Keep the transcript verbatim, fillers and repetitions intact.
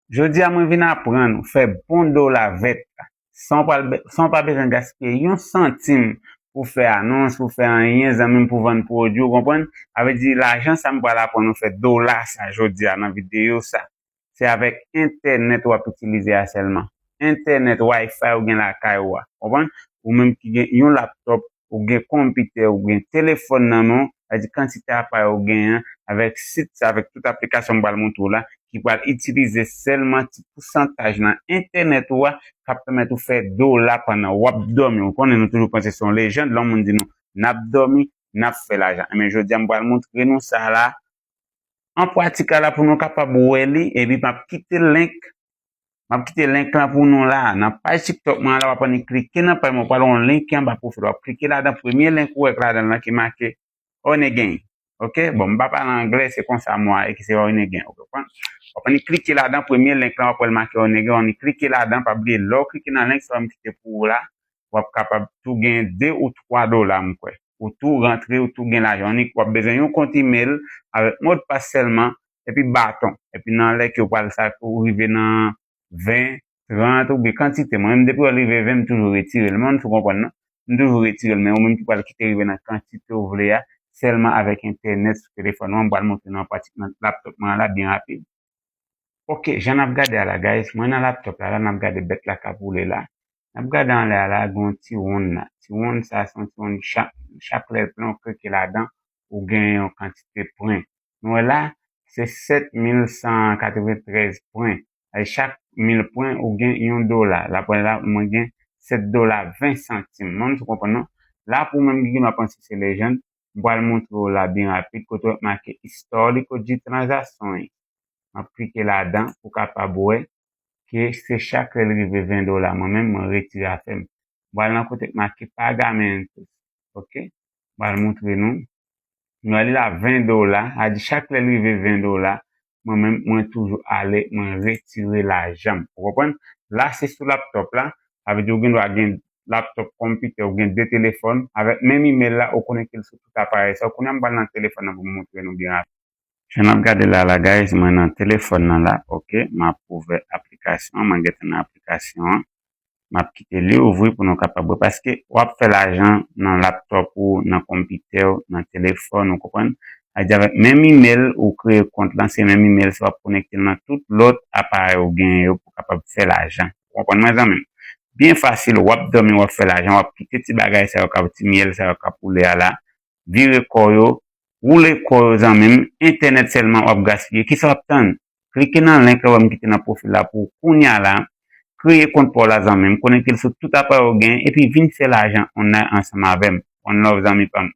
Jodi a mwen vin aprann ou fè bon dola vèt la. San w pa, san w pa bezwen gaspiye yon santim pou fè anons, pou fè anyen, zanmi m, pou vann pwodui, ou konprann? Sa vle di, lajan sa m pral aprann ou fè dola sa jodi a nan videyo sa, se avèk entènèt w ap itilize a sèlman. Entènèt, Wi-Fi ou gen lakay ou a. Konprann? Ou menm ki gen yon laptòp, ou gen konpitè, ou gen telefòn nan men w, sa vle di kantite aparèy ou genyen an, avèk sit sa, avèk tout aplikasyon m pral montre w la, ki pral itilize sèlman ti pousantaj nan entènèt ou a, k ap pèmèt ou fè dola pandan w ap dòmi. Ou konnen nou toujou panse se yon lejand, lè yon moun di nou, n ap dòmi, n ap fè lajan. Enben, jodi a, m pral montre nou sa la, an pratik la, pou nou kapab wè li, epi m ap kite link, m ap kite link lan pou nou la. Nan paj TikTok mwen la, w ap annik klike nan paj mwen, w pral wè yon link ki anba pwofil. W ap klike ladan, premye link ou wè k ladan l lan ki make Earn Again. Ok? Bon, m pa pale anglè, se konsa m wè ki se Earn Again. Ou konprann? W ap annik klike ladan, premye link lan, w ap wè l make Earn Again, w annik klike ladan, pa bliye, lè w klike nan link sa m kite pou ou la, w ap kapab tou gen de ou twa dola, m kwè. Ou tou rantre, ou tou gen lajan. Annik w ap bezwen yon kont imèl avèk modpas sèlman, epi baton. Epi nan lè ke w pral sa, ou rive nan ven, trant, oubyen kantite. Mwen menm, depi w rive ven, m toujou retire l. Mwen, si w konprann, non? M toujou retire l, men ou menm ki pral kite rive nan kantite w vle a, sèlman avèk entènèt sou telefòn ou an, m pral montre nou an pratik nan laptòp mwen an la, byen rapid. Ok, jan n ap gade a la, guys, mwen nan laptòp la, la, n ap gade bèt la k ap woule la. N ap gade anlè a la, gen yon ti wonn la. Ti wonn sa, se yon ti wonn, chak, chak lè l plen, ou klike ladan, ou gen yon kantite pwen. Nou wè la, se sèt mil san katreventrèz pwen. Ay, chak mil pwen, ou gen yon dola. La, pwen la, mwen gen sèt dola ven santim. Mwen, si w konprann, non? La, pou ou menm ki gen dwa panse se lejand, m pral montre w la byen rapid, kote w make Historical G Transaction. M ap klike ladan pou kapab wè ke se chak lè l rive ven dola. Mwen menm, mwen retire afè m. M pral nan kote k make Pagamentos. Ok? M pral montre nou. Nou wè li la ven dola. A di chak lè l rive ven dola, mwen menm, mwen toujou ale, mwen retire lajan m. Ou konprann? La, se sou laptòp la. Sa vle di ou gen dwa gen laptòp, konpitè, ou gen de telefòn. Avèk menm imèl la, ou konekte l sou tout aparèy sa. Kounye a, m pral nan telefòn nan pou m montre nou byen rapid. Jan n ap gade la, la, guys, mwen nan telefòn nan la, ok, m ap ouvè aplikasyon an, mwen gentan nan aplikasyon an, m ap kite li ouvri pou nou kapab wè, paske w ap fè lajan nan laptòp ou, nan konpitè w, nan telefòn, ou konprann? Sa vle di avèk menm imèl ou kreye kont lan, se menm imèl sa w ap konekte l nan tout lòt aparèy ou genyen yo pou kapab fè lajan. Ou konprann mwen, zanmi m? Byen fasil, w ap dòmi, w ap fè lajan, w ap kite ti bagay sa yo k ap, ti myèl sa yo k ap woule a la, vire kò yo, woule kò yo, zanmi m, entènèt sèlman w ap gaspiye. Kisa w ap tann? Klike nan link la w ap kite nan pwofil la pou w kounye a la, kreye kont pa w la, zanmi m, konekte l sou tout aparèy ou genyen, epi vin fè lajan online ansanm avè m. One love, zanmi pa m.